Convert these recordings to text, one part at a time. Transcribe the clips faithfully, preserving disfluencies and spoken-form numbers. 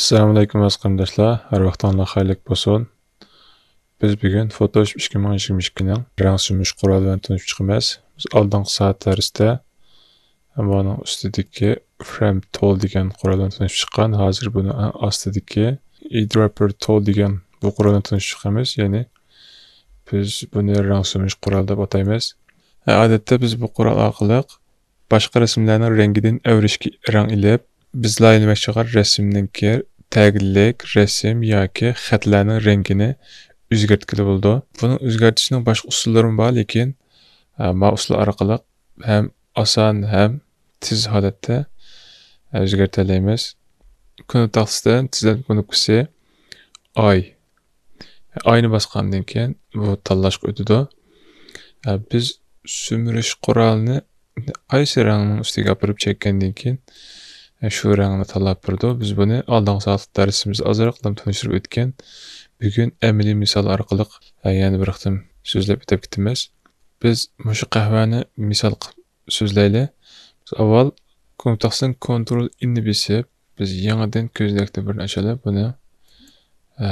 ئەسسالامۇئەلەيكۇم ئەزىز قېرىنداشلار، ھەر ۋاقتىڭلار خەيرلىك بولسۇن. بىز بۈگۈن فوتوشوپ ئىككى مىڭ يىگىرمە ئىككىنىڭ رەڭ سۈمۈرۈش قورالى بىلەن تونۇشۇپ چىقىمىز. بىز ئالدىنقى سائەت دەرستە بۇنىڭ ئۈستىدىكى فرەم تول دېگەن قورال بىلەن تونۇشۇپ چىققان. ھازىر بۇنىڭ ئاستىدىكى ئېيدراپپېر تول دېگەن بۇ قورال بىلەن تونۇشۇپ چىقىمىز. يەنى بىز بۇنى رەڭ سۈمۈرۈش قورالى دەپ ئاتايمىز. ئادەتتە بىز بۇ قورال ئارقىلىق باشقا رەسىملەرنىڭ رەڭگىدىن ئەۋرىشكە رەڭ ئېلىپ، بىز لايىھەلىمەكچى بولغان رەسىمنىڭكى تەگلىك رەسىم ياكى خەتلەرنىڭ رەڭگىنى ئۆزگەرتكىلى بولىدۇ. بۇنىڭ ئۆزگەرتىشنىڭ باشقا ئۇسۇللىرىمۇ بار، لېكىن، ئە، ما ئۇسۇل ئارقىلىق ھەم ئاسان ھەم تېز ھالەتتە، ئە، ئۆزگەرتەلەيمىز. كۇنۇپ تاختىسىدىن تىزلەتمە كۇنۇپكىسى ئاي. ئاينى باسقاندىن كېيىن بۇ تاللاشقا ئۆتىدۇ. ئە، بىز سۈمۈرۈش قورالىنى قايسى رەڭنىڭ ئۈستىگە ئاپىرىپ چەككەندىن كېيىن، ئە، شۇ رەڭنى تاللاپ بېرىدۇ. بىز بۇنى ئالدىنقى سائەتلىك دەرسىمىزدە ئازراقلا تونۇشتۇرۇپ ئۆتكەن. بۈگۈن ئەمەلىي مىسال ئارقىلىق، ئە، يەنە بىر قېتىم سۆزلەپ ئۆتۈپ كېتىمىز. بىز مۇشۇ قەھۋەنى مىسال قىلىپ سۆزلەيلى. بىز ئاۋۋال كۇنۇپ تاختىسىدىن كونترول ئېننى بېسىپ، بىز يېڭىدىن كۆزنەكتىن بىرنى ئاچايلى. بۇنى، ئە،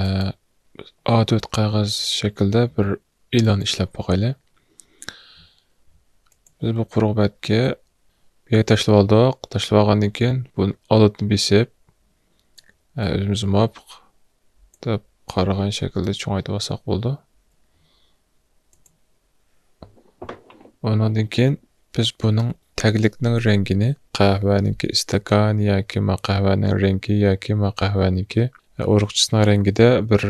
ئا تۆت قەغەز شەكلىدە بىر ئېلان ئىشلەپ باقايلى. بىز بۇ قۇرۇق بەتكە بۇ يەرگە تاشلىۋالدۇق. تاشلىۋالغاندىن كېيىن بۇ ئالتنى بېسىپ، ئە، ئۆزىمىزگە مۇۋاپىق دەپ قارىغان شەكىلدە چوڭايتىۋالساق بولىدۇ. ئۇنىڭدىن كېيىن بىز بۇنىڭ تەگلىكنىڭ رەڭگىنى، قەھۋەنىڭكى ئىستاكان ياكى ما قەھۋەنىڭ رەڭگى ياكى ما قەھۋەنىڭكى ئۇرۇقچىسىنىڭ رەڭگىدە بىر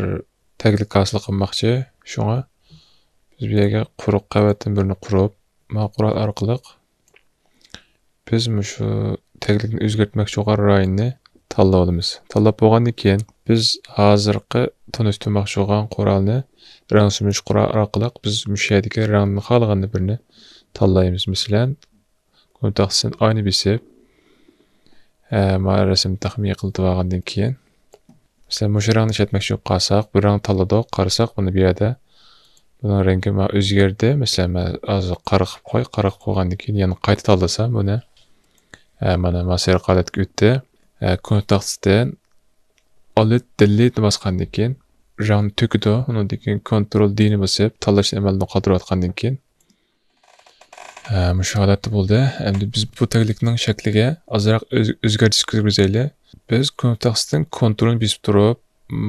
تەگلىك ھاسىل قىلماقچى. شۇڭا بىز بۇ يەرگە قۇرۇق قەۋەتتىن بىرنى قۇرۇپ، ما قورال ئارقىلىق بىز مۇشۇ تەگلىكنى ئۆزگەرتمەكچى بولغان رايوننى تاللاۋالىمىز. تاللاپ بولغاندىن كېيىن، بىز ھازىرقى تونۇشتۇرماقچى بولغان قورالنى، رەڭ سۈمۈرۈش قورالى ئارقىلىق بىز مۇشۇ يەردىكى رەڭدىن خالىغاننى بىرنى تاللايمىز. مەسىلەن، كۇنۇپ تاختىسىدىن ئاينى بېسىپ، ئە، ما رەسىمنى تېخىمۇ يېقىنلىتىۋالغاندىن كېيىن، مەسىلەن، مۇشۇ رەڭنى ئىشلەتمەكچى بولۇپ قالساق، بۇ رەڭنى تاللىدۇق، قارىساق، مانا بۇ يەردە بۇنىڭ رەڭگى ما ئۆزگەردى. مەسىلەن، مەن ھازىر قارىغا قىلىپ قوي، قارىغا قىلىپ قويغاندىن كېيىن يەنە قايتا تاللىسام بۇنى، ئە، مانا ما سېرىق ھالەتكە ئۆتتى. ئە، كۇنۇپ تاختىسىدىن ئالت دېلېتنى باسقاندىن كېيىن رەڭنى تۆكىدۇ. ئۇنىڭدىن كېيىن كونترول دېنى باسىپ تاللاشنى ئەمەلدىن قالدۇرۇۋاتقاندىن كېيىن، ئە، مۇشۇ ھالەتتە بولدى. ئەمدى بىز بۇ تەگلىكنىڭ شەكلىگە ئازراق ئۆز-، ئۆزگەرتىش كىرگۈزەيلى. بىز كۇنۇپ تاختىسىدىن كونترولنى بېسىپ تۇرۇپ،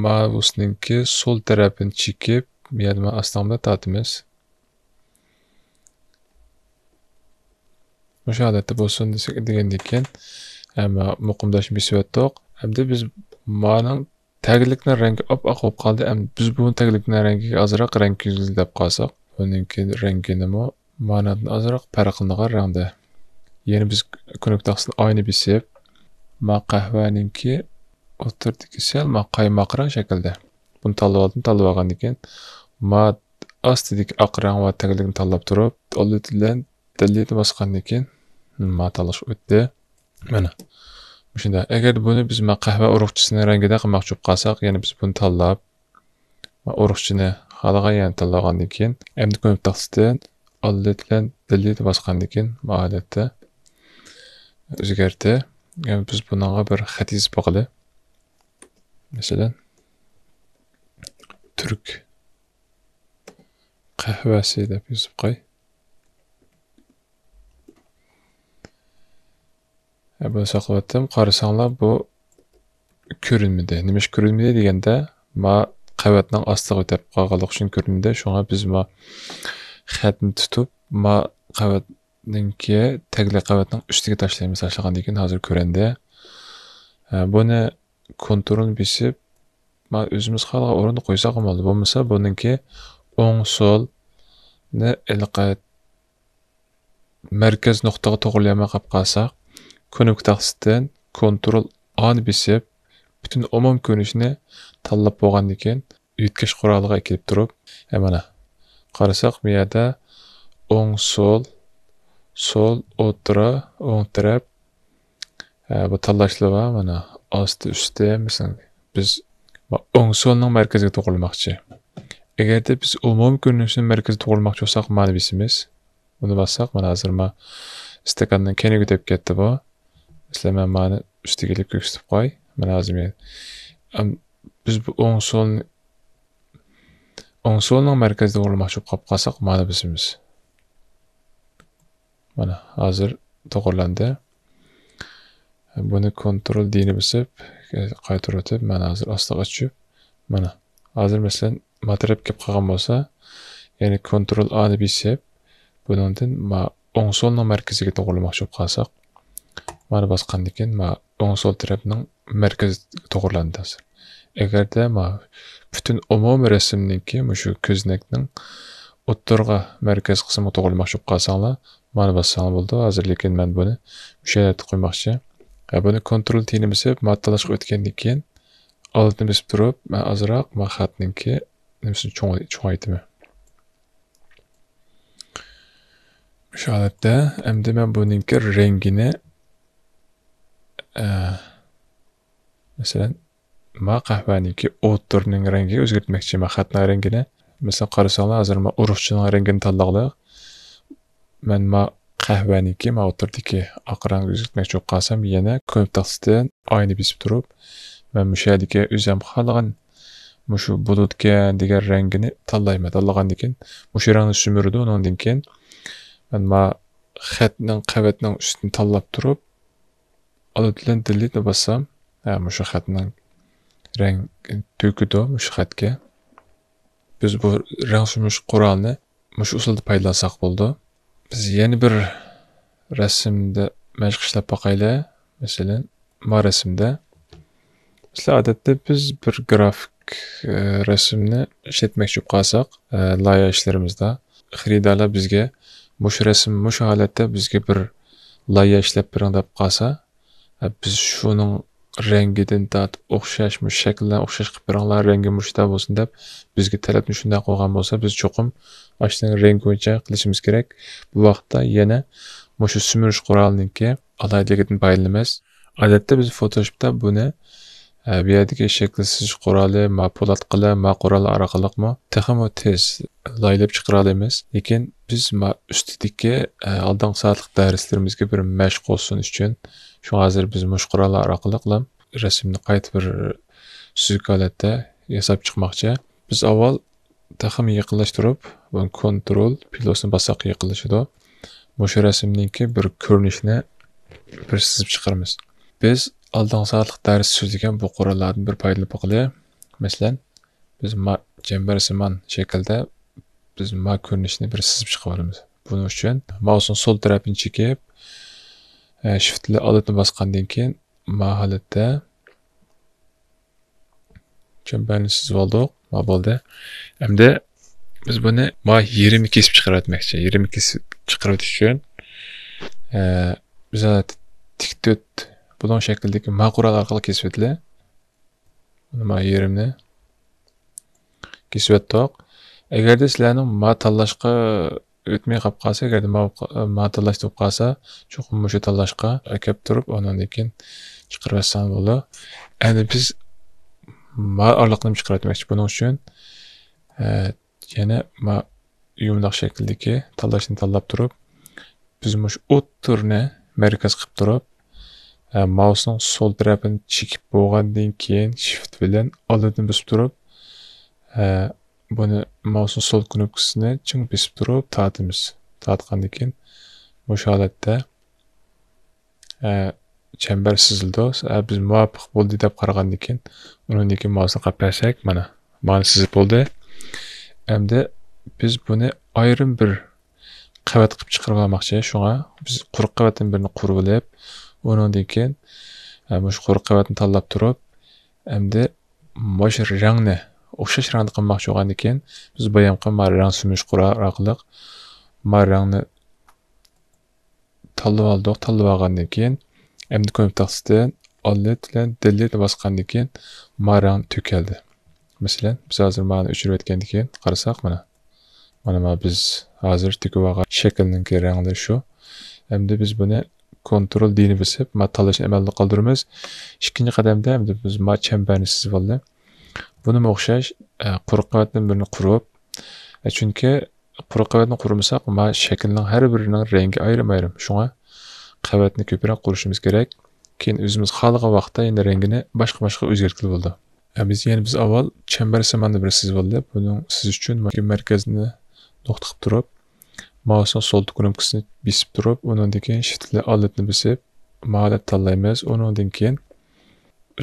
مائۇسنىڭكى سول تەرەپىنى چېكىپ، بۇ يەردە مانا ئاستىڭ بىلەن تارتىمىز. مۇشۇ ھالەتتە بولسۇن دېسەك، دېگەندىن كېيىن، ئەمما مۇقىمداشنى بېسىۋەتتۇق. ئەمدى بىز مانىڭ تەگلىكنىڭ رەڭگى ئاپئاق بولۇپ قالدى. ئەمدى بىز بۇ تەگلىكنىڭ رەڭگىگە ئازراق رەڭ كىرگۈزەيلى دەپ قالساق، بۇنىڭكى رەڭگىنىمۇ مانىدىن ئازراق پەرقلىنىدىغان رەڭدە. يەنە بىز كۇنۇپ تاختىسىدىن ئاينى بېسىپ، ما قەھۋەنىڭكى ئوتتۇرىدىكى سەل ما قايماق رەڭ شەكىلدە. بۇنى تاللىۋالدىم، تاللىۋالغاندىن كېيىن، ما ئاستىدىكى ئاق رەڭ ۋە تەگلىكنى تاللاپ تۇرۇپ، ئالت بىلەن دېلېتنى باسقاندىن كېيىن، ما تاللاشقا ئۆتتى. مانا. مۇشۇنداق. ئەگەر بۇنى بىز ما قەھۋە ئۇرۇقچىسىنىڭ رەڭگىدە قىلماقچى بولۇپ قالساق، يەنە بىز بۇنى تاللاپ، ما ئۇرۇقچىنى خالىغان يەرنى تاللىغاندىن كېيىن، ئەمدى كۇنۇپ تاختىسىدىن ئالت بىلەن دېلېتنى باسقاندىن كېيىن، ما ھالەتتە ئۆزگەردى. يەنى بىز بۇنىڭغا بىر خەت يېزىپ باقىلى. مەسىلەن، تۈرك قەھۋەسى دەپ يېزىپ قوي. ھە، بۇنى ساقلىۋەتتىم. قارىساڭلار، بۇ كۆرۈنمىدى. نېمىش كۆرۈنمىدى دېگەندە، ما قەۋەتنىڭ ئاستىغا ئۆتۈپ قالغانلىقى ئۈچۈن كۆرۈنمىدى. شۇڭا بىز ما خەتنى تۇتۇپ، ما قەۋەتنىڭكى، تەگلىك قەۋەتنىڭ ئۈستىگە تاشلايمىز. تاشلىغاندىن كېيىن ھازىر كۆرۈندى. ھە، بۇنى كونترولنى بېسىپ، ما ئۆزىمىز خالىغان ئورۇندا قويساقمۇ بولىدۇ. بولمىسا بۇنىڭكى ئوڭ سولنى ھېلىقى مەركەز نۇقتىغا توغرىلىيالماي قاپ قالساق، كۇنۇپكا تاختىسىدىن كونترول ئانى بېسىپ، پۈتۈن ئومۇمىي كۆرۈنۈشنى تاللاپ بولغاندىن كېيىن، يۆتكەش قورالىغا ئەكېلىپ تۇرۇپ، ھە، مانا، قارىساق، بۇ يەردە ئوڭ، سول، سول، ئوتتۇرا، ئوڭ تەرەپ، ھە، بۇ تاللاشلار بار، مانا، ئاستى، ئۈستى، مەسىلەن، بىز ئوڭ سولنىڭ مەركىزىگە توغرىلىماقچى. ئەگەردە بىز ئومۇمىي كۆرۈنۈشنى مەركىزىگە توغرىلىماقچى بولساق، مانى بېسىمىز. بۇنى باسساق، مانا، ھازىر ما ئىستاكاننىڭ كەينىگە ئۆتۈپ كەتتى بۇ. مەسىلەن، مەن مانى ئۈستىگە ئېلىپ كۆرسىتىپ قوي. مانا، ھازىر مەن ئەم، بىز بۇ ئوڭ سول، ئوڭ سولنىڭ مەركىزىدە توغرىلىماقچى بولۇپ قالساق، مانا بىزمىز. مانا، ھازىر توغرىلاندى. بۇنى كونترول دىنى بېسىپ، قايتۇرۇۋېتىپ، مەن ھازىر ئاستىغا ئاچىپ، مانا، ھازىر مەسىلەن، ما تەرەپ كېلىپ قالغان بولسا، يەنى كونترول ئانى بېسىپ، بۇنىڭدىن ما ئوڭ سولنىڭ مەركىزىگە توغرىلىماقچى بولۇپ قالساق، مانا باسقاندىن كېيىن، ما ئوڭ سول تەرەپنىڭ مەركىزى توغرىلاندى ھازىر. ئەگەردە ما پۈتۈن ئومۇمىي رەسىمنىڭكى مۇشۇ كۆزنەكنىڭ ئوتتۇرىغا مەركەز قىسمىغا توغرىلىماقچى بولۇپ قالساڭلار، مانا باسساڭلار بولىدۇ. ھازىر لېكىن مەن بۇنى مۇشۇ ھالەتتە قويماقچى. ھە، بۇنى كونترول تىنى بېسىپ، ما تاللاشقا ئۆتكەندىن كېيىن، ئالتىنى بېسىپ تۇرۇپ، مەن ئازراق ما خەتنىڭكى نېمىسىنى چوڭ-، چوڭايتىمەن. مۇشۇ ھالەتتە. ئەمدى مەن بۇنىڭكى رەڭگىنى، ئە، مەسىلەن، ما قەھۋەنىڭكى ئوتتۇرىنىڭ رەڭگىگە ئۆزگەرتمەكچى، ما خەتنىڭ رەڭگىنى. مەسىلەن، قارىساڭلار، ھازىر ما ئۇرۇقچىنىڭ رەڭگىنى تاللىغىلى. مەن ما قەھۋەنىڭكى ما ئوتتۇرىدىكى ئاق رەڭگە ئۆزگەرتمەكچى بولۇپ قالسام، يەنە كۆمۈپ تاختىسىدىن ئاينى بېسىپ تۇرۇپ، مەن مۇشۇ يەردىكى ئۆزۈم خالىغان مۇشۇ بولىدىكەن دېگەن رەڭگىنى تاللايمەن. تاللىغاندىن كېيىن مۇشۇ رەڭنى سۈمۈرىدۇ. ئۇنىڭدىن كېيىن مەن ما خەتنىڭ قەۋەتنىڭ ئۈستىنى تاللاپ تۇرۇپ، ئالت بىلەن دېلىتنى باسسام، ھە، مۇشۇ خەتنىڭ رەڭ تۆكىدۇ مۇشۇ خەتكە. بىز بۇ رەڭ سۈمۈرۈش قورالىنى مۇشۇ ئۇسۇلدا پايدىلانساق بولىدۇ. بىز يەنە بىر رەسىمدە مەشىق ئىشلەپ باقايلى. مەسىلەن، ما رەسىمدە. مەسىلەن، ئادەتتە بىز بىر گرافىك، ئە، رەسىمنى ئىشلەتمەكچى بولۇپ قالساق، ئە، لايىھە ئىشلىرىمىزدا خېرىدارلار بىزگە مۇشۇ رەسىم، مۇشۇ ھالەتتە بىزگە بىر لايىھە ئىشلەپ بېرىڭ دەپ قالسا، ئە، بىز شۇنىڭ رەڭگىدىن تارتىپ ئوخشاش، مۇشۇ شەكىللەرنى ئوخشاش قىلىپ بېرىڭلار، رەڭگى مۇشۇنداق بولسۇن دەپ بىزگە تەلەپنى شۇنداق قويغان بولسا، بىز چوقۇم ئاشۇنىڭ رەڭگى بويىچە قىلىشىمىز كېرەك. بۇ ۋاقىتتا يەنە مۇشۇ سۈمۈرۈش قورالىنىڭكى ئالاھىدىلىكىدىن پايدىلىنىمىز. ئادەتتە بىز فوتوشوپتا بۇنى، ئە، بۇ يەردىكى شەكىل سىزىش قورالى، ما پولات قەلەم، ما قوراللار ئارقىلىقمۇ تېخىمۇ تېز لايىھەلەپ چىقىرالايمىز. لېكىن بىز ما ئۈستىدىكى، ئە، ئالدىنقى سائەتلىك دەرسلىرىمىزگە بىر مەشىق بولسۇن ئۈچۈن، شۇڭا ھازىر بىز مۇشۇ قوراللار ئارقىلىقلا رەسىمنى قايتا بىر سۈزۈك ھالەتتە ياساپ چىقماقچى. بىز ئاۋۋال تېخىمۇ يېقىنلاشتۇرۇپ، بۇ كونترول پلۇسنى باسساق يېقىنلىشىدۇ. مۇشۇ رەسىمنىڭكى بىر كۆرۈنۈشىنى بىر سىزىپ چىقىرىمىز. بىز ئالدىنقى سائەتلىك دەرس سۆزلىگەن بۇ قوراللاردىن بىر پايدىلىنىپ باقىلى. مەسىلەن، بىز ما-، چەمبەرسىمان شەكىلدە بىز ما كۆرۈنۈشنى بىر سىزىپ چىقىۋالىمىز. بۇنىڭ ئۈچۈن مائۇسنىڭ سول تەرەپىنى چېكىپ، ئە، شىفت بىلەن ئالتنى باسقاندىن كېيىن ما ھالەتتە چەمبەرنى سىزىۋالدۇق. ما بولدى. ئەمدى بىز بۇنى ما يېرىمى كېسىپ چىقىرىۋەتمەكچى. يېرىمى كېسىپ چىقىرىۋېتىش ئۈچۈن، ئە، بىز ھازىر تىك تۆت بۇلۇڭ شەكلىدىكى ما قورال ئارقىلىق كېسىۋېتىلى. بۇنى ما يېرىمنى كېسىۋەتتۇق. ئەگەردە سىلەرنىڭ ما تاللاشقا ئۆتمەي قاپ قالسا، ئەگەردە ما، ما تاللاش بولۇپ قالسا، چوقۇم مۇشۇ تاللاشقا ئەكەپ تۇرۇپ، ئۇنىڭدىن كېيىن چىقىرىۋەتسەڭ بولىدۇ. ئەمدى بىز ما ئارىلىقنى چىقىرىۋەتمەكچى. بۇنىڭ ئۈچۈن، ئە، يەنە ما يۇمىلاق شەكىلدىكى تاللاشنى تاللاپ تۇرۇپ، بىز مۇشۇ ئوتتۇرىنى مەركەز قىلىپ تۇرۇپ، ئە، مائۇسنىڭ سول تەرەپىنى چېكىپ بولغاندىن كېيىن، شىفت بىلەن ئالتىنى بېسىپ تۇرۇپ، ئە، بۇنى مائۇسنىڭ سول كنوپكىسىنى چىڭ بېسىپ تۇرۇپ تارتىمىز. تارتقاندىن كېيىن مۇشۇ ھالەتتە، ئە، چەمبەر سىزىلىدۇ. ئە، بىز مۇۋاپىق بولدى دەپ قارىغاندىن كېيىن، ئۇنىڭدىن كېيىن مائۇسنى قاپ بەرسەك، مانا، مانا سىزىپ بولدى. ئەمدى بىز بۇنى ئايرىم بىر قەۋەت قىلىپ چىقىرىپ ئالماقچى. شۇڭا بىز قۇرۇق قەۋەتتىن بىرنى قۇرۇۋېلىپ، ئۇنىڭدىن كېيىن، ئە، مۇشۇ قۇرۇق قەۋەتنى تاللاپ تۇرۇپ، ئەمدى مۇشۇ رەڭنى ئوخشاش رەڭدە قىلماقچى بولغاندىكىن، بىز بايامقى ما رەڭ سۈمۈرۈش قورالى ئارقىلىق ما رەڭنى تاللىۋالدۇق. تاللىۋالغاندىن كېيىن، ئەمدى كۆمۈپ تاختىسىدىن ئالت بىلەن دېلىتنى باسقاندىن كېيىن، ما رەڭ تۆكۈلدى. مەسىلەن، بىز ھازىر مانى ئۆچۈرۈۋەتكەندىن كېيىن قارىساق، مانا. مانا، مانا بىز ھازىر تۆكۈۋالغان شەكىلنىڭكى رەڭلىرى شۇ. ئەمدى بىز بۇنى كونترول دىنى بېسىپ، ما تاللاشنى ئەمەلدىن قالدۇرىمىز. ئىككىنچى قەدەمدە ئەمدى بىز ما چەمبەرنى سىزىۋالدى. بۇنىمۇ ئوخشاش، ئە، قۇرۇق قەۋەتتىن بىرنى قۇرۇپ، ئە، چۈنكى قۇرۇق قەۋەتنى قۇرمىساق، ما شەكىلنىڭ ھەر بىرىنىڭ رەڭگى ئايرىم-ئايرىم. شۇڭا قەۋەتنى كۆپرەك قۇرۇشىمىز كېرەك. كېيىن ئۆزىمىز خالىغان ۋاقىتتا يەنە رەڭگىنى باشقا-باشقا ئۆزگەرتكىلى بولىدۇ. بىز يەنە بىز ئاۋۋال چەمبەر سىماندا بىر سىزىۋالدى. بۇنىڭ سىزىش ئۈچۈن مەركەزنى نۇقتا قىلىپ تۇرۇپ، مائۇسنىڭ سول كۇنۇپكىسىنى بېسىپ تۇرۇپ، ئۇنىڭدىن كېيىن شىفت بىلەن ئالتنى بېسىپ، ماۋۇ ھالەتنى تاللايمىز. ئۇنىڭدىن كېيىن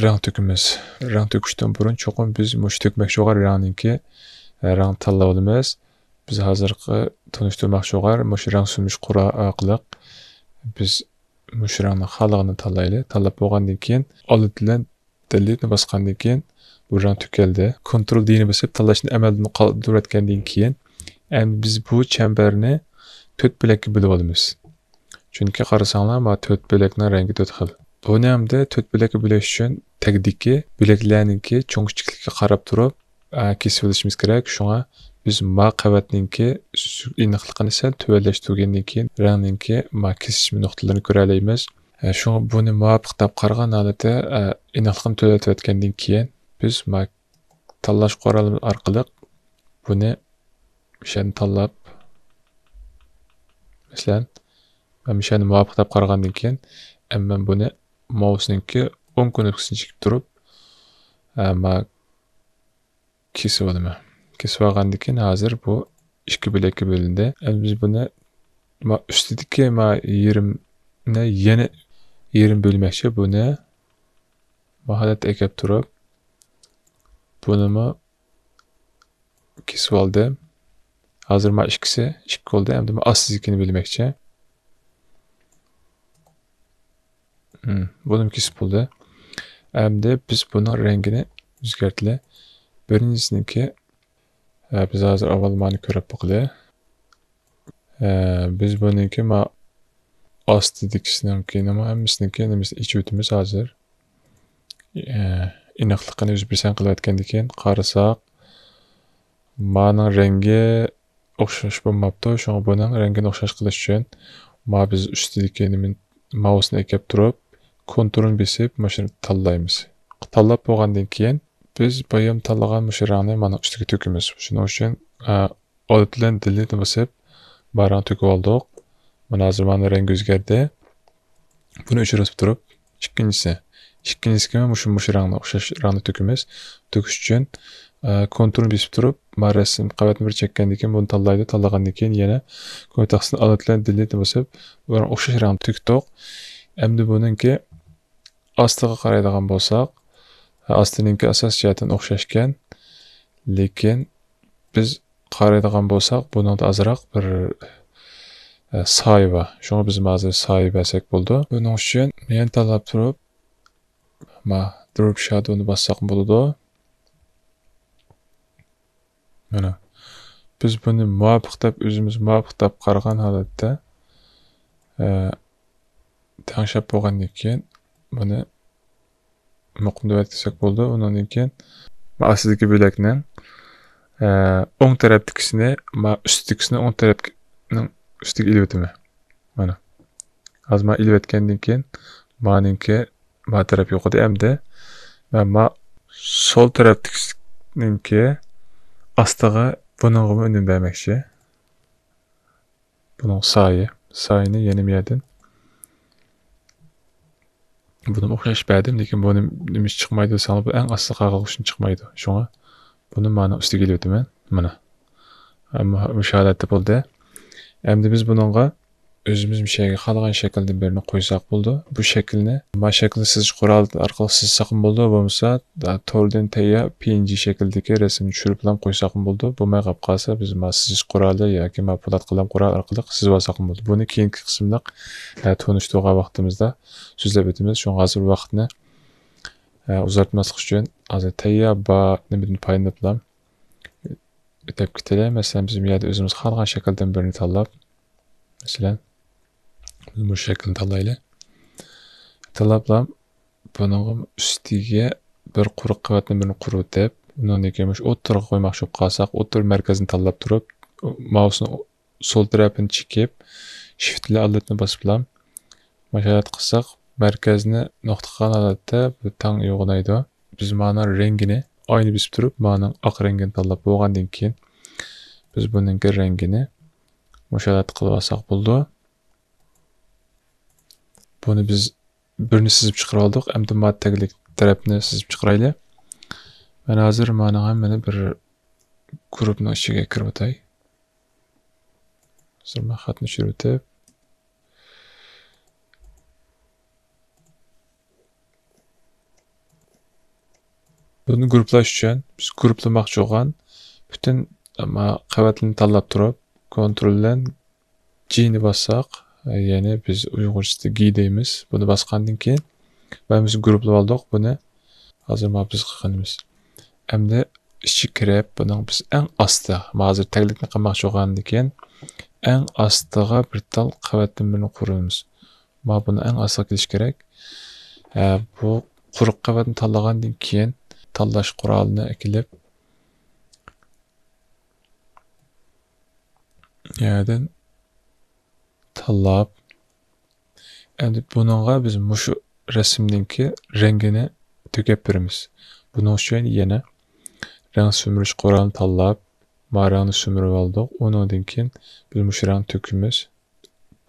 رەڭ تۆكىمىز. رەڭ تۆكۈشتىن بۇرۇن چوقۇم بىز مۇشۇ تۆكمەكچى بولغان رەڭنىڭكى، ئە، رەڭنى تاللاپ ئالىمىز. بىز ھازىرقى تونۇشتۇرماقچى بولغان مۇشۇ رەڭ سۈرمىش قورالى ئارقىلىق بىز مۇشۇ رەڭنى خالىغىنىنى تاللايلى. تاللاپ بولغاندىن كېيىن، ئالت بىلەن دېلېتنى باسقاندىن كېيىن، بۇ رەڭ تۈگەلدى. كونترول دىنى بېسىپ، تاللاشنى ئەمەلدىن قالدۇرۇۋەتكەندىن كېيىن، ئەمدى بىز بۇ چەمبەرنى تۆت بۆلەككە بۆلۈپ ئالىمىز. چۈنكى قارىساڭلار، ما تۆت بۆلەكنىڭ رەڭگى تۆت خىل. بۇنى ئەمدى تۆت بۆلەككە بۆلۈش ئۈچۈن تەگدىكى بۆلەكلەرنىڭكى چوڭ كىچىكلىكىگە قاراپ تۇرۇپ، ئە، كېسىۋېلىشىمىز كېرەك. شۇڭا بىز ما قەۋەتنىڭكى سۈ-، ئېنىقلىقىنى سەل تۆۋەنلەشتۈرگەندىن كېيىن، رەڭنىڭكى ما كېسىشمە نۇقتىلىرىنى كۆرەلەيمىز. ئە، شۇڭا بۇنى مۇۋاپىق دەپ قارىغان ھالەتتە، ئە، ئېنىقلىقنى تۆۋەنلىتىۋەتكەندىن كېيىن، بىز ما تاللاش قورالى ئارقىلىق بۇنى مىشەنى تاللاپ، مەسىلەن، مەن مىشەنى مۇۋاپىق دەپ قارىغاندىن كېيىن، ئەمدى مەن بۇنى ماۋسنىڭكى ئوڭ كۇنۇپكىسىنى چېكىپ تۇرۇپ، ئە، ما كېسىۋالىمەن. كېسىۋالغاندىن كېيىن ھازىر بۇ ئىككى بۆلەككە بۆلۈندى. ئەمدى بىز بۇنى ما ئۈستىدىكى ما يېرىمنى يەنە يېرىم بۆلمەكچى. بۇنى ما ھالەتتە ئەكەپ تۇرۇپ، بۇنىمۇ كېسىۋالدىم. ھازىر ما ئىككىسى ئىككى بولدى. ئەمدى ما ئاستىدىكىنى بۆلمەكچى. مم، بۇنىمۇ كېسىپ بولدى. ئەمدى بىز بۇنىڭ رەڭگىنى ئۆزگەرتىلى. بىرىنچىسىنىڭكى، ئە، بىز ھازىر ئاۋۋال مانى كۆرۈپ باقىلى. ئە، بىز بۇنىڭكى ما ئاستىدىكىسىنىڭكى، نېمە ھەممىسىنىڭكى نېمىسىنى ئېچىۋېتىمىز ھازىر. ئە، ئېنىقلىقىنى ئۆزى بىر سان قىلىۋەتكەندىن كېيىن قارىساق، مانىڭ رەڭگى ئوخشاش بولماپتۇ. شۇڭا بۇنىڭ رەڭگىنى ئوخشاش قىلىش ئۈچۈن، ما بىز ئۈستىدىكى نېمىنى، ماۋسنى ئەكەپ تۇرۇپ، كونترولنى بېسىپ، مۇشۇنى تاللايمىز. تاللاپ بولغاندىن كېيىن، بىز بايام تاللىغان مۇشۇ رەڭنى مانا ئۈستىگە تۆكىمىز. شۇنىڭ ئۈچۈن، ئە، ئالت بىلەن دېلېتنى بېسىپ، بارىنى تۆكۈپ ئالدۇق. مانا ھازىر مانا رەڭگى ئۆزگەردى. بۇنى ئۆچۈرۈپ تۇرۇپ، ئىككىنچىسى. ئىككىنچىسىگە مۇشۇ، مۇشۇ رەڭنى، ئوخشاش رەڭنى تۆكىمىز. تۆكۈش ئۈچۈن، ئە، كونترولنى بېسىپ تۇرۇپ، ما رەسىم قەۋەتنى بىر چەككەندىن كېيىن بۇنى تاللايدۇ. تاللىغاندىن كېيىن يەنە كومپيۇتېر تاختىسىنى ئالت بىلەن دېلېتنى بېسىپ، بۇنىڭغا ئوخشاش رەڭنى تۆكتۇق. ئەمدى بۇنىڭكى ئاستىغا قارايدىغان بولساق، ئاستىنىڭكى ئاساسىي جەھەتتىن ئوخشاشكەن، لېكىن بىز قارايدىغان بولساق، بۇنىڭدا ئازراق بىر، ئە، سايە بار. شۇڭا بىز ھازىر سايە بەرسەك بولىدۇ. بۇنىڭ ئۈچۈن يەنە تاللاپ تۇرۇپ، ما، دروپ شادونى باسساق بولىدۇ. مانا، بىز بۇنى مۇۋاپىق دەپ، ئۆزىمىز مۇۋاپىق دەپ قارىغان ھالەتتە، ئە، تەڭشەپ بولغاندىن كېيىن، بۇنى مۇقىم دەۋەتكۈزسەك بولىدۇ. ئۇنىڭدىن كېيىن، ما ئاستىدىكى بۆلەكنىڭ، ئە، ئوڭ تەرەپتىكىسىنى، ما ئۈستىدىكىسىنى ئوڭ تەرەپنىڭ ئۈستىگە ئېلىۋېتىمەن. مانا. ھازىر ما ئېلىۋەتكەندىن كېيىن، مانىڭكى ما تەرەپ يوقىدى ئەمدى. مەن ما سول تەرەپتىكىنىڭكى ئاستىغا بۇنىڭغىمۇ ئۈنۈم بەرمەكچى. بۇنىڭ سايە. سايىنى يەنە بۇ يەردىن بۇنىمۇ ئوخشاش بەردىم، لېكىن بۇنى نېمىشقا چىقمايدۇ دېسەڭلار، بۇ ئەڭ ئاستىغا قالغان ئۈچۈن چىقمايدۇ. شۇڭا بۇنى مانا ئۈستىگە ئېلىۋېتىمەن. مانا. ھەممە مۇشۇ ھالەتتە بولدى. ئەمدى بىز بۇنىڭغا ئۆزىمىز مۇشۇ يەرگە خالىغان شەكىلدىن بىرىنى قويساق بولىدۇ. بۇ شەكىلنى ما شەكىلنى سىزىش قورالى ئارقىلىق سىزساقمۇ بولىدۇ، بولمىسا، دا-، توردىن تەييار پى ئېن جى شەكلىدىكى رەسىمنى چۈشۈرۈپلا قويساقمۇ بولىدۇ. بولماي قاپ قالسا، بىز ما سىزىش قورالى ياكى ما پولات قەلەم قورالى ئارقىلىق سىزىۋالساقمۇ بولىدۇ. بۇنى كېيىنكى قىسىملىق، ئە، تونۇشتۇرغان ۋاقتىمىزدا سۆزلەپ ئۆتىمىز. شۇڭا ھازىر ۋاقىتنى، ئە، ئۇزارتماسلىق ئۈچۈن ھازىر تەييار بار نېمىدىن پايدىلىنىپلا ئۆتەپ كېتەيلى. مەسىلەن، بىز بۇ يەردە ئۆزىمىز خالىغان شەكىلدىن بىرنى تاللاپ، مەسىلەن، بىز مۇشۇ شەكىلنى تاللايلى. تاللاپلا بۇنىڭغا ئۈستىگە بىر قۇرۇق قەۋەتنى بىرنى قۇرۇۋېتىپ، ئۇنىڭدىن كېيىن مۇشۇ ئوتتۇرىغا قويماقچى بولۇپ قالساق، ئوتتۇرا مەركەزنى تاللاپ تۇرۇپ، ماۋسنى سول تەرەپىنى چېكىپ، شىفت بىلەن ئالتنى باسىپلا، مۇشۇ ھالەت قىلساق، مەركەزنى نۇقتا قىلغان ھالەتتە بۇ تەڭ يوغىنايدۇ. بىز مانا رەڭگىنى ئاينى بېسىپ تۇرۇپ، مانىڭ ئاق رەڭگىنى تاللاپ بولغاندىن كېيىن، بىز بۇنىڭكى رەڭگىنى مۇشۇ ھالەتتە قىلىۋالساق بولىدۇ. بۇنى بىز بىرنى سىزىپ چىقىرىۋالدۇق. ئەمدى ما تەگلىك تەرەپنى سىزىپ چىقىرايلى. مەن ھازىر مانا ھەممىنى بىر گۇرۇپنىڭ ئىچىگە كىرىۋېتەي. ھازىر مەن خەتنى چۈشۈرۈۋېتىپ، بۇنى گۇرۇپلاش ئۈچۈن بىز گۇرۇپلىماقچى بولغان پۈتۈن، ئەمما، قەۋەتلىرىنى تاللاپ تۇرۇپ، كونترول بىلەن جىنى باسساق، يەنى بىز ئۇيغۇرچىسىدا گى دەيمىز. بۇنى باسقاندىن كېيىن، مانا بىز گۇرۇپلىۋالدۇق بۇنى. ھازىر مانا بىز قىلغىنىمىز. ئەمدى ئىچىگە كىرىپ، بۇنىڭ بىز ئەڭ ئاستى، مانا ھازىر تەگلىكنى قىلماقچى بولغاندىن كېيىن، ئەڭ ئاستىغا بىر تال قەۋەتتىن بىرنى قۇرىمىز. مانا بۇنى ئەڭ ئاستىغا كېلىش كېرەك. ھە، بۇ قۇرۇق قەۋەتنى تاللىغاندىن كېيىن، تاللاش قورالىنى ئەكېلىپ، يەردىن تاللاپ، ئەمدى بۇنىڭغا بىز مۇشۇ رەسىمنىڭكى رەڭگىنى تۆكۈپ بېرىمىز. بۇنىڭ ئۈچۈن يەنە رەڭ سۈمۈرۈش قورالىنى تاللاپ، ما رەڭنى سۈمۈرۈپ ئالدۇق. ئۇنىڭدىن كېيىن بىز مۇشۇ رەڭنى تۆكىمىز.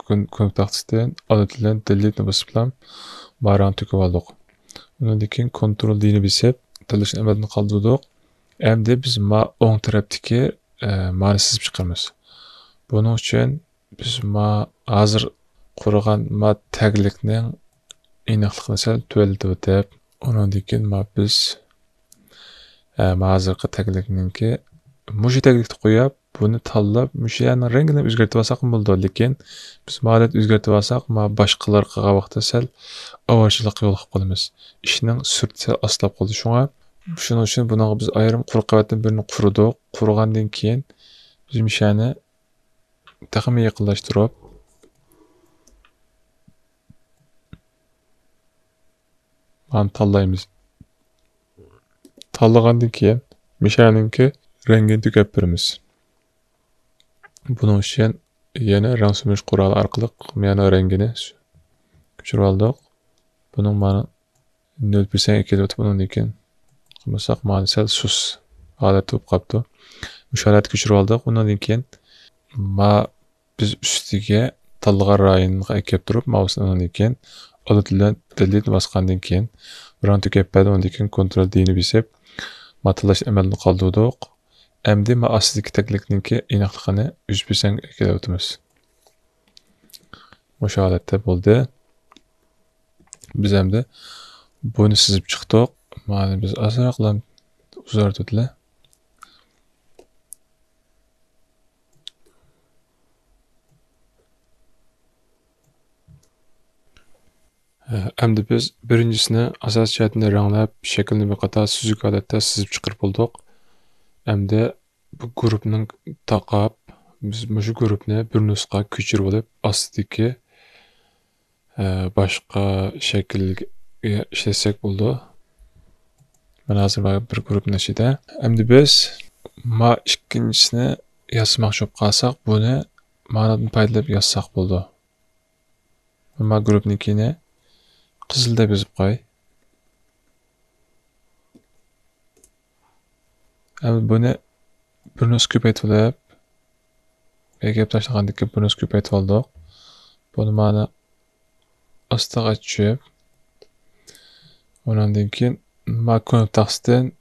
كۆن-، كۆمۈك تاختىسىدىن ئالت بىلەن دېلىتنى بېسىپلا ما رەڭنى تۆكۈپ ئالدۇق. ئۇنىڭدىن كېيىن كونترول دىنى بېسىپ، تاللاشنى ئەمەلدىن قالدۇردۇق. ئەمدى بىز ما ئوڭ تەرەپتىكى، ئە، مانى سىزىپ چىقىمىز. بۇنىڭ ئۈچۈن بىز ما ھازىر قۇرغان ما تەگلىكنىڭ ئېنىقلىقىنى سەل تۆۋەنلىتىۋېتىپ، ئۇنىڭدىن كېيىن ما بىز، ئە، ما ھازىرقى تەگلىكنىڭكى مۇشۇ تەگلىكتە قويۇپ، بۇنى تاللاپ، مۇشۇ يەرنىڭ رەڭگىنى ئۆزگەرتىۋالساقمۇ بولىدۇ، لېكىن بىز ما ھالەتتە ئۆزگەرتىۋالساق، ما باشقىلار قىلغان ۋاقىتتا سەل ئاۋارىچىلىققا يولۇقۇپ قالىمىز. ئىشنىڭ سۈرئىتى سەل ئاستىلاپ قالىدۇ. شۇڭا، شۇنىڭ ئۈچۈن بۇنىڭغا بىز ئايرىم قۇرۇق قەۋەتتىن بىرنى قۇردۇق. قۇرغاندىن كېيىن بىز مۇشۇ يەرنى تېخىمۇ يېقىنلاشتۇرۇپ، مانا تاللايمىز. تاللىغاندىن كېيىن مۇشۇ يەرنىڭكى رەڭگىنى تۆكۈپ بېرىمىز. بۇنىڭ ئۈچۈن يەنە رەڭ سۈمۈرۈش قورالى ئارقىلىق مانا رەڭگىنى كۆچۈرۈپ ئالدۇق. بۇنىڭ مانا نۆل پىرسەنتكە كېلىۋاتىدۇ. ئۇنىڭدىن كېيىن قىلمىساق، مانا سەل سۇس ھالەتتە بولۇپ قاپتۇ. مۇشۇ ھالەتكە كۆچۈرۈپ ئالدۇق. ئۇنىڭدىن كېيىن ما بىز ئۈستىگە تاللىغان رايونغا ئەكەپ تۇرۇپ، ماۋۇسىنى ئۇنىڭدىن كېيىن ئالت بىلەن دېلىتنى باسقاندىن كېيىن رەڭ تۆكۈپ بەردى. ئۇنىڭدىن كېيىن كونترول دىنى بېسىپ، ما تاللاشنى ئەمەلدىن قالدۇردۇق. ئەمدى ما ئاستىدىكى تەگلىكنىڭكى ئېنىقلىقىنى يۈز پىرسەنتكە ئەكېلىۋاتىمىز. مۇشۇ ھالەتتە بولدى. بىز ئەمدى بۇنى سىزىپ چىقتۇق. مانا بىز ئازراقلا ئۇزارتىۋېتىلى. ئەمدى بىز بىرىنچىسىنى ئاساسىي جەھەتتىن رەڭلەپ، شەكلىنى بىر قاتار سۈزۈك ھالەتتە سىزىپ چىقىرىپ بولدۇق. ئەمدى بۇ گۇرۇپنىڭ تاقاپ، بىز مۇشۇ گۇرۇپنى بىر نۇسخا كۆچۈرۈپ ئېلىپ، ئاستىدىكى، ئە، باشقا شەكىلگە ئىشلەتسەك بولىدۇ. مانا ھازىر بار بىر گۇرۇپنىڭ ئىچىدە. ئەمدى بىز ما ئىككىنچىسىنى ياسىماقچى بولۇپ قالساق، بۇنى مانىدىن پايدىلىنىپ ياسىساق بولىدۇ. ما گۇرۇپنىڭكىنى قىزىل دەپ يېزىپ قوي. ئەمدى بۇنى بىر نۇسخا كۆپەيتىۋېلىپ، ئەگەپ تاشلىغاندىن كېيىن بىر نۇسخا كۆپەيتىۋالدۇق. بۇنى مانا ئاستىغا چۈشۈپ، ئۇنىڭدىن كېيىن ما كونترول تاختىسىدىن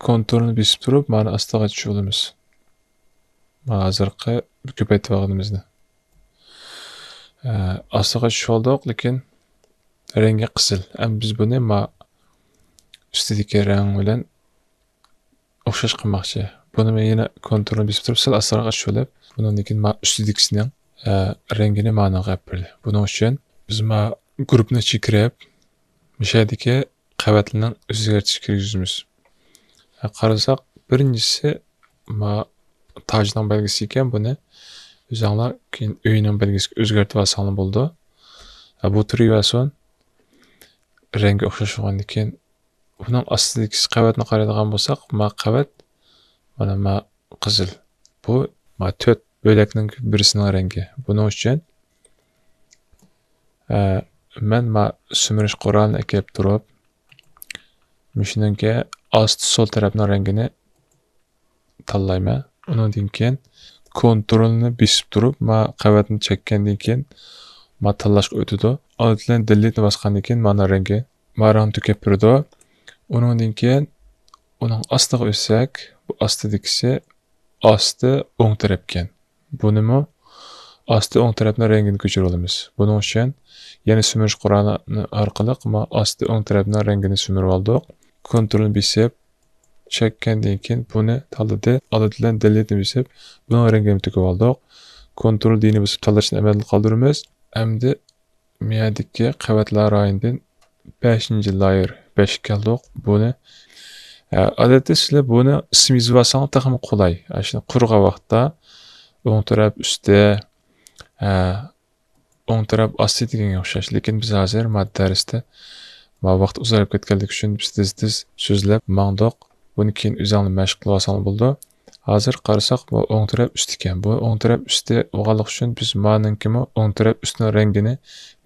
كونترولنى بېسىپ تۇرۇپ، مانا ئاستىغا چۈشۈۋالىمىز. مانا ھازىرقى كۆپەيتىۋالغىنىمىزنى. ئە، ئاستىغا چۈشۈۋالدۇق، لېكىن رەڭگى قىزىل. ئەمدى بىز بۇنى ما ئۈستىدىكى رەڭ بىلەن ئوخشاش قىلماقچى. بۇنى مەن يەنە كونترولنى بېسىپ تۇرۇپ، سەل ئاستىراق ئېچىۋېلىپ، بۇنىڭدىن كېيىن ما ئۈستىدىكىسىنىڭ، ئە، رەڭگىنى مانىڭغا ئېلىپ بېرىلى. بۇنىڭ ئۈچۈن بىز ما گۇرۇپنىڭ ئىچىگە كىرىپ، مۇشۇ يەردىكى قەۋەتلىرىنىڭ ئۆزگەرتىشكە كىرگۈزىمىز. ھە، قارىساق، بىرىنچىسى ما تاجنىڭ بەلگىسى ئىكەن، بۇنى ئۆزۈڭلار كېيىن ئۆينىڭ بەلگىسىگە ئۆزگەرتىۋالساڭلار بولىدۇ. ھە، بۇ تۇرۇۋەرسۇن. رەڭگى ئوخشاش بولغاندىن كېيىن، ئۇنىڭ ئاستىدىكى قەۋەتنى قارايدىغان بولساق، ما قەۋەت، مانا ما قىزىل. بۇ ما تۆت بۆلەكنىڭ بىرسىنىڭ رەڭگى. بۇنىڭ ئۈچۈن، ئە، مەن ما سۈمۈرۈش قورالىنى ئەكەپ تۇرۇپ، مۇشۇنىڭكى ئاستى سول تەرەپنىڭ رەڭگىنى تاللايمەن. ئۇنىڭدىن كېيىن كونترولنى بېسىپ تۇرۇپ، ما قەۋەتنى چەككەندىن كېيىن، ما تاللاشقا ئۆتىدۇ. ئالت بىلەن دېلىتنى باسقاندىن كېيىن، مانا رەڭگى، ما رەڭ تۆكۈپ بېرىدۇ. ئۇنىڭدىن كېيىن ئۇنىڭ ئاستىغا ئۆتسەك، بۇ ئاستىدىكىسى ئاستى ئوڭ تەرەپكەن. بۇنىمۇ ئاستى ئوڭ تەرەپنىڭ رەڭگىنى كۆچۈرۈۋالىمىز. بۇنىڭ ئۈچۈن يەنە سۈمۈرۈش قورالى ئارقىلىق ما ئاستى ئوڭ تەرەپنىڭ رەڭگىنى سۈمۈرۈۋالدۇق. كونترولنى بېسىپ، چەككەندىن كېيىن بۇنى تاللىدى. ئالت بىلەن دېلىتنى بېسىپ، بۇنىڭ رەڭگىنى تۆكۈۋالدۇق. كونترول دىنى بېسىپ تاللاشنى ئەمەلدىن قالدۇرىمىز. ئەمدى مىيەدىكى قەۋەتلەر رايونىدىن بەشىنچى لايېر بەشكە كەلدۇق. بۇنى، ئە، ئادەتتە سىلەر بۇنى ئىسىم يېزىۋالساڭلار تېخىمۇ قولاي. ئاشۇنى قۇرغان ۋاقىتتا ئوڭ تەرەپ ئۈستى، ئە، ئوڭ تەرەپ ئاستى دېگەنگە ئوخشاش. لېكىن بىز ھازىر ما دەرستە ما ۋاقىت ئۇزىراپ كەتكەنلىكى ئۈچۈن بىز تېز-تېز سۆزلەپ ماڭدۇق. بۇنى كېيىن ئۆزۈڭلار مەشىق قىلىۋالساڭلار بولىدۇ. ھازىر قارىساق، بۇ ئوڭ تەرەپ ئۈستىكەن. بۇ ئوڭ تەرەپ ئۈستى بولغانلىقى ئۈچۈن بىز مانىڭكىمۇ ئوڭ تەرەپ ئۈستىنىڭ رەڭگىنى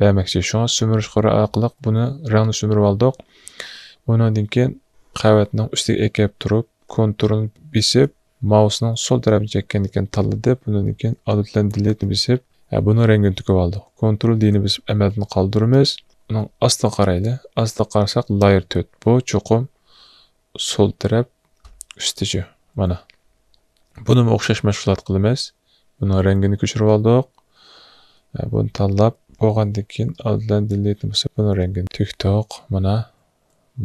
بەرمەكچى. شۇڭا سۈمۈرۈش قورالى ئارقىلىق بۇنى رەڭنى سۈمۈرۈۋالدۇق. ئۇنىڭدىن كېيىن قەۋەتنىڭ ئۈستىگە ئەكەپ تۇرۇپ، كونترولنى بېسىپ، مائۇسنىڭ سول تەرەپىنى چەككەندىن كېيىن تاللىدى. بۇنىڭدىن كېيىن ئالت بىلەن دېلىتنى بېسىپ، ھە، بۇنىڭ رەڭگىنى تۆكۈۋالدۇق. كونترول دىنى بېسىپ ئەمەلدىن قالدۇرىمىز. ئۇنىڭ ئاستىغا قارايلى. ئاستىغا قارىساق، لايېر تۆت. بۇ چوقۇم سول تەرەپ ئۈستىچە. مانا. بۇنىمۇ ئوخشاش مەشغۇلات قىلىمىز. بۇنىڭ رەڭگىنى كۆچۈرۈۋالدۇق. ھە، بۇنى تاللاپ بولغاندىن كېيىن، ئالدىن دېلىتنى بېسىپ، بۇنىڭ رەڭگىنى تۆكتۇق. مانا.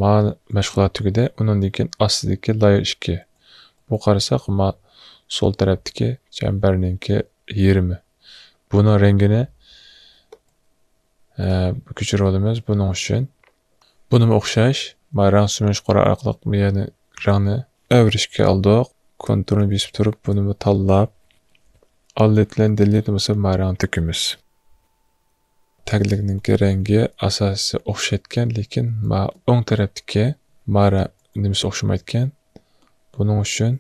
ما مەشغۇلات تۈگىدى. ئۇنىڭدىن كېيىن ئاستىدىكى لايېر ئىككى. بۇ قارىساق، ما سول تەرەپتىكى چەمبەرنىڭكى يېرىمى. بۇنىڭ رەڭگىنى، ئە، كۆچۈرۈۋالىمىز بۇنىڭ ئۈچۈن. بۇنىمۇ ئوخشاش. ما رەڭ سۈمۈرۈش قورالى ئارقىلىق يەنە رەڭنى ئەۋرىشكە ئالدۇق. كونترولنى بېسىپ تۇرۇپ، بۇنىمۇ تاللاپ، ئالت بىلەن دېلىتنى بېسىپ، ما رەڭنى تۆكىمىز. تەگلىكنىڭكى رەڭگى ئاساسىي ئوخشايدىكەن، لېكىن ما ئوڭ تەرەپتىكى ما رە-، نېمىسى ئوخشىمايدىكەن. بۇنىڭ ئۈچۈن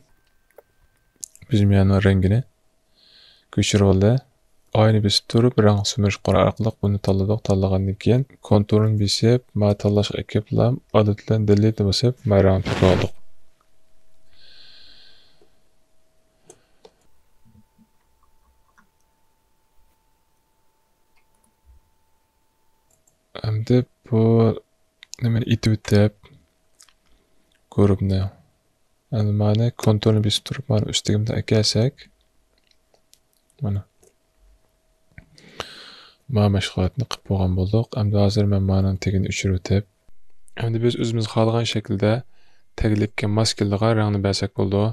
بىز مۇنىڭ رەڭگىنى كۆچۈرۈۋالدى. ئاينى بېسىپ تۇرۇپ، رەڭ سۈمۈرۈش قورالى ئارقىلىق بۇنى تاللىدۇق. تاللىغاندىن كېيىن كونترولنى بېسىپ، ما تاللاشقا ئەكىپلا، ئالت بىلەن دېلىتنى بېسىپ، ما رەڭنى تۆكۈۋالدۇق. ئەمدى بۇ نېمىنى ئېتىۋېتىپ، گۇرۇپنى. ئەمدى مانى كونترولنى بېسىپ تۇرۇپ، مانا ئۈستىگە ئەكەلسەك. مانا. ما مەشغۇلاتنى قىلىپ بولغان بولدۇق. ئەمدى ھازىر مەن مانىڭ تېگىنى ئۆچۈرۈۋېتىپ. ئەمدى بىز ئۆزىمىز خالىغان شەكىلدە تەگلىككە ماس كېلىدىغان رەڭنى بەرسەك بولىدۇ.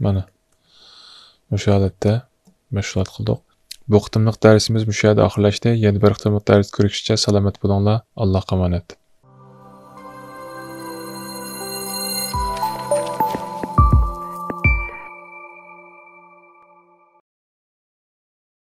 مانا. مۇشۇ ھالەتتە مەشغۇلات قىلدۇق. بۇ قېتىملىق دەرسىمىز مۇشۇ يەردە ئاخىرلاشتى. يەنە بىر قېتىملىق دەرستە كۆرۈشكىچە سالامەت بولۇڭلار. ئاللاھقا ئامانەت.